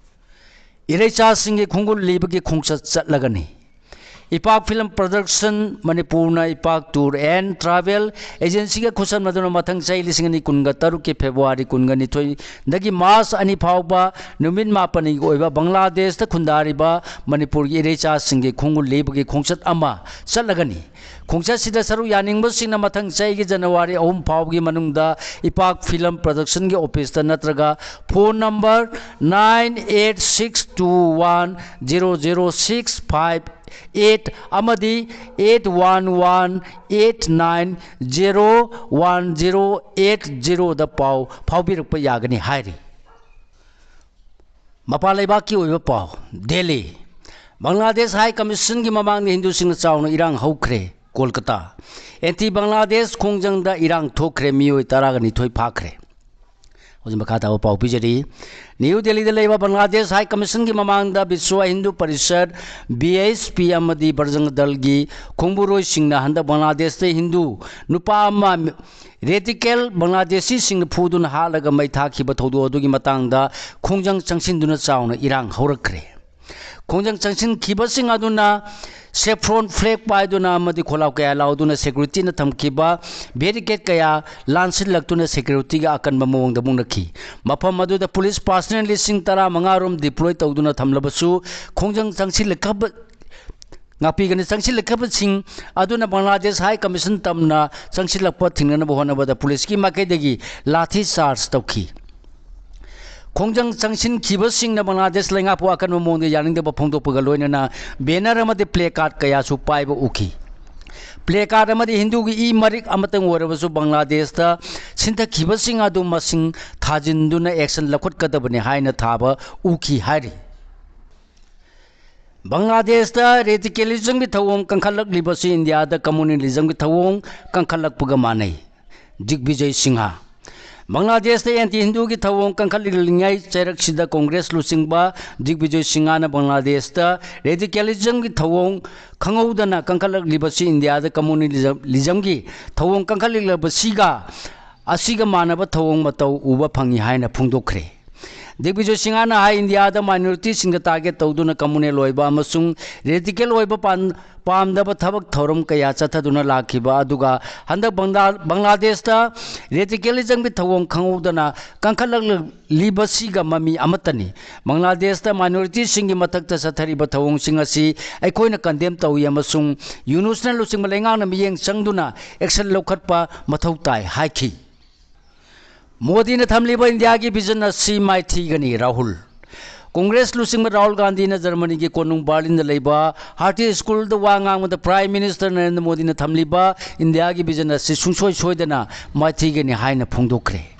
ꯏꯔꯩꯆꯥꯁꯤꯡꯒꯤ ꯈꯣꯡꯒꯨꯜ ꯂꯤꯕꯒꯤ ꯈꯣꯡꯆꯠ ꯆꯠꯂꯒꯅꯤ꯫ ꯏꯄꯥꯛ Film Production, ꯃꯅꯤꯄꯨꯔꯅ ꯏꯄꯥꯛ Tour and Travel Agency ꯒ ꯈꯨꯠꯁꯝꯅꯗꯨꯅ ꯃꯊꯪ ꯆꯍꯤ ꯂꯤꯁꯤꯡ ꯑꯅꯤ ꯀꯨꯟꯒ ꯇꯔꯨꯛꯀꯤ February ꯀꯨꯟꯒ ꯅꯤꯊꯣꯏꯗꯒꯤ March ꯑꯅꯤ ꯐꯥꯎꯕ ꯅꯨꯃꯤꯠ ꯃꯥꯄꯟꯅꯤꯒꯤ ꯑꯣꯏꯕ ꯕꯪꯒ꯭ꯂꯥꯗꯦꯁꯇ ꯈꯨꯟꯗꯥꯔꯤꯕ ꯃꯅꯤꯄꯨꯔꯒꯤ ꯏꯔꯩꯆꯥꯁꯤꯡꯒꯤ ꯈꯣꯡꯒꯨꯜ ꯂꯤꯕꯒꯤ ꯈꯣꯡꯆꯠ ꯑꯃ ꯆꯠꯂꯒꯅꯤ꯫ ꯈꯣꯡꯆꯠꯁꯤꯗ ꯁꯔꯨꯛ ꯌꯥꯅꯤꯡꯕꯁꯤꯡꯅ ꯃꯊꯪ ꯆꯍꯤꯒꯤ January ꯑꯍꯨꯝ ꯐꯥꯎꯕꯒꯤ ꯃꯅꯨꯡꯗ ꯏꯄꯥꯛ Film Production ꯒꯤ office ꯇ ꯅꯠꯇ꯭ꯔꯒ phone number nine eight six two one zero zero six five eight ꯑꯃꯗꯤ eight one one eight nine zero one zero eight zero ꯗ ꯄꯥꯎ ꯐꯥꯎꯕꯤꯔꯛꯄ ꯌꯥꯒꯅꯤ ꯍꯥꯏꯔꯤ꯫ ꯃꯄꯥꯟ ꯂꯩꯕꯥꯛꯀꯤ ꯑꯣꯏꯕ ꯄꯥꯎ꯫ ꯗꯦꯜꯂꯤ꯫ ꯕꯪꯒ꯭ꯂꯥꯗꯦꯁ High Commission ꯒꯤ ꯃꯃꯥꯡꯗ ꯍꯤꯟꯗꯨꯁꯤꯡꯅ ꯆꯥꯎꯅ ꯏꯔꯥꯡ ꯍꯧꯈ꯭ꯔꯦ꯫ ꯀꯣꯜꯀꯇꯥ꯫ Anti Bangladesh ꯈꯣꯡꯖꯪꯗ ꯏꯔꯥꯡ ꯊꯣꯛꯈ꯭ꯔꯦ, ꯃꯤꯑꯣꯏ ꯇꯔꯥꯒ ꯅꯤꯊꯣꯏ ꯐꯥꯈ꯭ꯔꯦ꯫ ꯍꯧꯖꯤꯛ ꯃꯈꯥ ꯇꯥꯕ ꯄꯥꯎ ꯄꯤꯖꯔꯤ꯫ ꯅ꯭ꯌꯨ ꯗꯦꯜꯂꯤꯗ ꯂꯩꯕ ꯕꯪꯒ꯭ꯂꯥꯗꯦꯁ High Commission ꯒꯤ ꯃꯃꯥꯡꯗ ꯕꯤꯁ꯭ꯋ ꯍꯤꯟꯗꯨ ꯄꯔꯤꯁꯗ, B H P, ꯑꯃꯗꯤ ꯕꯖꯔꯪꯒ ꯗꯜꯒꯤ ꯈꯣꯡꯕꯨꯔꯣꯏꯁꯤꯡꯅ ꯍꯟꯗꯛ ꯕꯪꯒ꯭ꯂꯥꯗꯦꯁꯇ ꯍꯤꯟꯗꯨ ꯅꯨꯄꯥ ꯑꯃ radical ꯕꯪꯒ꯭ꯂꯥꯗꯦꯁꯤꯁꯤꯡꯅ ꯐꯨꯗꯨꯅ ꯍꯥꯠꯂꯒ ꯃꯩ ꯊꯥꯈꯤꯕ ꯊꯧꯗꯣꯛ ꯑꯗꯨꯒꯤ ꯃꯇꯥꯡꯗ ꯈꯣꯡꯖꯪ ꯆꯪꯁꯤꯟꯗꯨꯅ ꯆꯥꯎꯅ ꯏꯔꯥꯡ ꯍꯧꯔꯛꯈ꯭ꯔꯦ꯫ ꯈꯣꯡꯖꯪ ꯆꯪꯁꯤꯟꯈꯤꯕꯁꯤꯡ ꯑꯗꯨꯅ saffron flag ꯄꯥꯏꯗꯨꯅ ꯑꯃꯗꯤ ꯈꯣꯜꯂꯥꯎ ꯀꯌꯥ ꯂꯥꯎꯗꯨꯅ security ꯅ ꯊꯝꯈꯤꯕ barricade ꯀꯌꯥ ꯂꯥꯟꯁꯤꯜꯂꯛꯇꯨꯅ security ꯒ ꯑꯀꯟꯕ ꯃꯑꯣꯡꯗ ꯃꯨꯛꯅꯈꯤ꯫ ꯃꯐꯝ ꯑꯗꯨꯗ police personnel ꯂꯤꯁꯤꯡ ꯇꯔꯥꯃꯉꯥ ꯔꯣꯝ deploy ꯇꯧꯗꯨꯅ ꯊꯝꯂꯕꯁꯨ, ꯈꯣꯡꯖꯪ ꯆꯪꯁꯤꯜꯂꯛꯈꯕ ꯉꯥꯛꯄꯤꯒꯅꯤ꯫ ꯆꯪꯁꯤꯜꯂꯛꯈꯤꯕꯁꯤꯡ ꯑꯗꯨꯅ ꯕꯪꯒ꯭ꯂꯥꯗꯦꯁ High Commission ꯇꯝꯅ ꯆꯪꯁꯤꯜꯂꯛꯄ ꯊꯤꯡꯅꯅꯕ ꯍꯣꯠꯅꯕꯗ police ꯀꯤ ꯃꯥꯏꯀꯩꯗꯒꯤ ꯂꯥꯊꯤ charge ꯇꯧꯈꯤ꯫ ꯈꯣꯡꯖꯪ ꯆꯪꯁꯤꯟꯈꯤꯕꯁꯤꯡꯅ ꯕꯪꯒ꯭ꯂꯥꯗꯦꯁ ꯂꯩꯉꯥꯛꯄꯨ ꯑꯀꯟꯕ ꯃꯑꯣꯡꯗ ꯌꯥꯅꯤꯡꯗꯕ ꯐꯣꯡꯗꯣꯛꯄꯒ ꯂꯣꯏꯅꯅ banner ꯑꯃꯗꯤ placard ꯀꯌꯥꯁꯨ ꯄꯥꯏꯕ ꯎꯈꯤ꯫ Placard ꯑꯃꯗꯤ ꯍꯤꯟꯗꯨꯒꯤ ꯏ ꯃꯔꯤꯛ ꯑꯃꯇꯪ ꯑꯣꯏꯔꯕꯁꯨ ꯕꯪꯒ꯭ꯂꯥꯗꯦꯁꯇ ꯁꯤꯟꯊꯈꯤꯕꯁꯤꯡ ꯑꯗꯨ ꯃꯁꯤꯡ ꯊꯥꯖꯤꯟꯗꯨꯅ action ꯂꯧꯈꯠꯀꯗꯕꯅꯤ ꯍꯥꯏꯅ ꯊꯥꯕ ꯎꯈꯤ ꯍꯥꯏꯔꯤ꯫ ꯕꯪꯒ꯭ꯂꯥꯗꯦꯁꯇ radicalism ꯒꯤ ꯊꯧꯑꯣꯡ ꯀꯟꯈꯠꯂꯛꯂꯤꯕꯁꯤ ꯏꯟꯗꯤꯌꯥꯗ communalism ꯒꯤ ꯊꯧꯑꯣꯡ ꯀꯟꯈꯠꯂꯛꯄꯒ ꯃꯥꯟꯅꯩ꯫ ꯗꯤꯒꯕꯤꯖꯣꯏ ꯁꯤꯡꯍ꯫ ꯕꯪꯒ꯭ꯂꯥꯗꯦꯁꯇ ꯑꯦꯟꯇꯤ ꯍꯤꯟꯗꯨꯒꯤ ꯊꯧꯑꯣꯡ ꯀꯟꯈꯠꯂꯛꯂꯤꯉꯩ ꯆꯩꯔꯛꯁꯤꯗ ꯀꯣꯡꯒ꯭ꯔꯦꯁ ꯂꯨꯆꯤꯡꯕ ꯗꯤꯒꯕꯤꯖꯣꯏ ꯁꯤꯡꯍꯅ ꯕꯪꯒ꯭ꯂꯥꯗꯦꯁꯇ ꯔꯦꯗꯤꯀꯦꯂꯤꯖꯝꯒꯤ ꯊꯧꯑꯣꯡ ꯈꯪꯍꯧꯗꯅ ꯀꯟꯈꯠꯂꯛꯂꯤꯕꯁꯤ ꯏꯟꯗꯤꯌꯥꯗ ꯀꯝꯃꯨꯅꯤꯖꯝ, ꯂꯤꯖꯝꯒꯤ ꯊꯧꯑꯣꯡ ꯀꯟꯈꯠꯂꯛꯂꯕꯁꯤꯒ ꯑꯁꯤꯒ ꯃꯥꯟꯅꯕ ꯊꯧꯑꯣꯡ ꯃꯇꯧ ꯎꯕ ꯐꯪꯏ ꯍꯥꯏꯅ ꯐꯣꯡꯗꯣꯛꯈ꯭ꯔꯦ꯫ ꯗꯤꯒꯕꯤꯖꯣꯏ ꯁꯤꯡꯍꯅ ꯍꯥꯏ, ꯏꯟꯗꯤꯌꯥꯗ ꯃꯥꯏꯅꯣꯔꯤꯇꯤꯁꯤꯡꯗ ꯇꯥꯔꯒꯦꯠ ꯇꯧꯗꯨꯅ ꯀꯝꯃꯨꯅꯦꯜ ꯑꯣꯏꯕ ꯑꯃꯁꯨꯡ ꯔꯦꯗꯤꯀꯦꯜ ꯑꯣꯏꯕ ꯄꯥꯟ-, ꯄꯥꯝꯗꯕ ꯊꯕꯛ ꯊꯧꯔꯝ ꯀꯌꯥ ꯆꯠꯊꯗꯨꯅ ꯂꯥꯛꯈꯤꯕ, ꯑꯗꯨꯒ ꯍꯟꯗꯛ ꯕꯪꯂꯥ-, ꯕꯪꯒ꯭ꯂꯥꯗꯦꯁꯇ ꯔꯦꯗꯤꯀꯦꯂꯤꯖꯝꯒꯤ ꯊꯧꯑꯣꯡ ꯈꯪꯍꯧꯗꯅ ꯀꯟꯈꯠꯂꯛꯂꯤꯕꯁꯤꯒ ꯃꯃꯤ ꯑꯃꯠꯇꯅꯤ꯫ ꯕꯪꯒ꯭ꯂꯥꯗꯦꯁꯇ ꯃꯥꯏꯅꯣꯔꯤꯇꯤꯁꯤꯡꯒꯤ ꯃꯊꯛꯇ ꯆꯠꯊꯔꯤꯕ ꯊꯧꯑꯣꯡꯁꯤꯡ ꯑꯁꯤ ꯑꯩꯈꯣꯏꯅ ꯀꯟꯗꯦꯝ ꯇꯧꯏ ꯑꯃꯁꯨꯡ ꯌꯨꯅꯨꯁꯅ ꯂꯨꯆꯤꯡꯕ ꯂꯩꯉꯥꯛꯅ ꯃꯤꯠꯌꯦꯡ ꯆꯪꯗꯨꯅ ꯑꯦꯛꯁꯟ ꯂꯧꯈꯠꯄ ꯃꯊꯧ ꯇꯥꯏ ꯍꯥꯏꯈꯤ꯫ ꯃꯣꯗꯤꯅ ꯊꯝꯂꯤꯕ ꯏꯟꯗꯤꯌꯥꯒꯤ ꯚꯤꯖꯟ ꯑꯁꯤ ꯃꯥꯏꯊꯤꯒꯅꯤ, ꯔꯥꯍꯨꯜ꯫ ꯀꯣꯡꯒ꯭ꯔꯦꯁ ꯂꯨꯆꯤꯡꯕ ꯔꯥꯍꯨꯜ ꯒꯥꯟꯙꯤꯅ ꯖꯔꯃꯅꯤꯒꯤ ꯀꯣꯅꯨꯡ ꯕꯥꯔꯂꯤꯟꯗ ꯂꯩꯕ ꯍꯥꯔꯇꯤ ꯁ꯭ꯀꯨꯜꯗ ꯋꯥ ꯉꯥꯡꯕꯗ ꯄ꯭ꯔꯥꯏꯝ ꯃꯤꯅꯤꯁꯇꯔ ꯅꯔꯦꯟꯗ꯭ꯔ ꯃꯣꯗꯤꯅ ꯊꯝꯂꯤꯕ ꯏꯟꯗꯤꯌꯥꯒꯤ ꯚꯤꯖꯟ ꯑꯁꯤ ꯁꯨꯡꯁꯣꯏ ꯁꯣꯏꯗꯅ ꯃꯥꯏꯊꯤꯒꯅꯤ ꯍꯥꯏꯅ ꯐꯣꯡꯗꯣꯛꯈ꯭ꯔꯦ꯫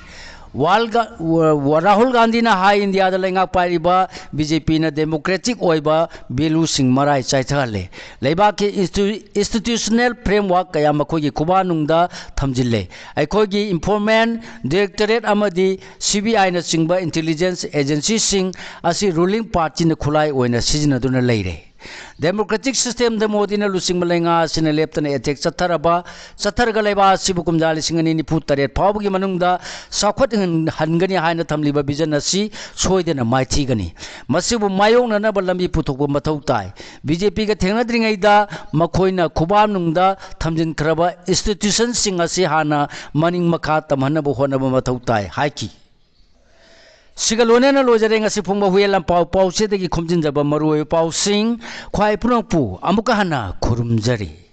ꯋꯥꯜ ꯒ-, ꯋ-, ꯋ-, ꯔꯥꯍꯨꯜ ꯒꯥꯟꯙꯤꯅ ꯍꯥꯏ, ꯏꯟꯗꯤꯌꯥꯗ ꯂꯩꯉꯥꯛ ꯄꯥꯏꯔꯤꯕ ꯕꯤ ꯖꯦ ꯄꯤꯅ ꯗꯦꯃꯣꯀ꯭ꯔꯦꯇꯤꯛ ꯑꯣꯏꯕ ꯚꯦꯂꯨꯁꯤꯡ ꯃꯔꯥꯏ ꯆꯥꯏꯊꯍꯜꯂꯦ꯫ ꯂꯩꯕꯥꯛꯀꯤ ꯏꯟꯁꯇꯤ-, ꯏꯟꯁꯇꯤꯇ꯭ꯌꯨꯁꯅꯦꯜ ꯐ꯭ꯔꯦꯝꯋꯥꯔꯛ ꯀꯌꯥ ꯃꯈꯣꯏꯒꯤ ꯈꯨꯕꯥꯛꯅꯨꯡꯗ ꯊꯝꯖꯤꯜꯂꯦ꯫ ꯑꯩꯈꯣꯏꯒꯤ ꯏꯟꯐꯣꯔꯃꯦꯟ ꯗꯥꯏꯔꯦꯛꯇꯣꯔꯦꯠ ꯑꯃꯗꯤ ꯁꯤ ꯕꯤ ꯑꯥꯏꯅꯆꯤꯡꯕ ꯏꯟꯇꯦꯂꯤꯖꯦꯟꯁ ꯑꯦꯖꯦꯟꯁꯤꯁꯤꯡ ꯑꯁꯤ ꯔꯨꯂꯤꯡ ꯄꯥꯔꯇꯤꯅ ꯈꯨꯠꯂꯥꯏ ꯑꯣꯏꯅ ꯁꯤꯖꯤꯟꯅꯗꯨꯅ ꯂꯩꯔꯦ꯫ ꯗꯦꯃꯣꯀ꯭ꯔꯦꯇꯤꯛ ꯁꯤꯁꯇꯦꯝꯗ ꯃꯣꯗꯤꯅ ꯂꯨꯆꯤꯡꯕ ꯂꯩꯉꯥꯛ ꯑꯁꯤꯅ ꯂꯦꯞꯇꯅ ꯑꯦꯇꯦꯛ ꯆꯠꯊꯔꯕ, ꯆꯠꯊꯔꯒ ꯂꯩꯕꯥꯛ ꯑꯁꯤꯕꯨ ꯀꯨꯝꯖꯥ ꯂꯤꯁꯤꯡ ꯑꯅꯤ ꯅꯤꯐꯨ ꯇꯔꯦꯠ ꯐꯥꯎꯕꯒꯤ ꯃꯅꯨꯡꯗ ꯆꯥꯎꯈꯠ ꯍꯟ-, ꯍꯟꯒꯅꯤ ꯍꯥꯏꯅ ꯊꯝꯂꯤꯕ ꯚꯤꯖꯟ ꯑꯁꯤ ꯁꯣꯏꯗꯅ ꯃꯥꯏꯊꯤꯒꯅꯤ꯫ ꯃꯁꯤꯕꯨ ꯃꯥꯌꯣꯛꯅꯅꯕ ꯂꯝꯕꯤ ꯄꯨꯊꯣꯛꯄ ꯃꯊꯧ ꯇꯥꯏ꯫ ꯕꯤ ꯖꯦ ꯄꯤꯒ ꯊꯦꯡꯅꯗ꯭ꯔꯤꯉꯩꯗ ꯃꯈꯣꯏꯅ ꯈꯨꯕꯥꯛꯅꯨꯡꯗ ꯊꯝꯖꯤꯟꯈ꯭ꯔꯕ ꯏꯟꯁꯇꯤꯇ꯭ꯌꯨꯁꯟꯁꯤꯡ ꯑꯁꯤ ꯍꯥꯟꯅ ꯃꯅꯤꯡ ꯃꯈꯥ ꯇꯝꯍꯟꯅꯕ ꯍꯣꯠꯅꯕ ꯃꯊꯧ ꯇꯥꯏ ꯍꯥꯏꯈꯤ꯫ ꯁꯤꯒ ꯂꯣꯏꯅꯅ ꯂꯣꯏꯖꯔꯦ ꯉꯁꯤ ꯐꯣꯡꯕ ꯍꯨꯏꯌꯦꯟ ꯂꯥꯟꯄꯥꯎ ꯄꯥꯎꯆꯦꯗꯒꯤ ꯈꯣꯝꯖꯤꯟꯖꯕ ꯃꯔꯨꯑꯣꯏꯕ ꯄꯥꯎꯁꯤꯡ꯫ ꯈ꯭ꯋꯥꯏ ꯄꯨꯝꯅꯃꯛꯄꯨ ꯑꯃꯨꯛꯀ ꯍꯟꯅ ꯈꯨꯔꯨꯝꯖꯔꯤ꯫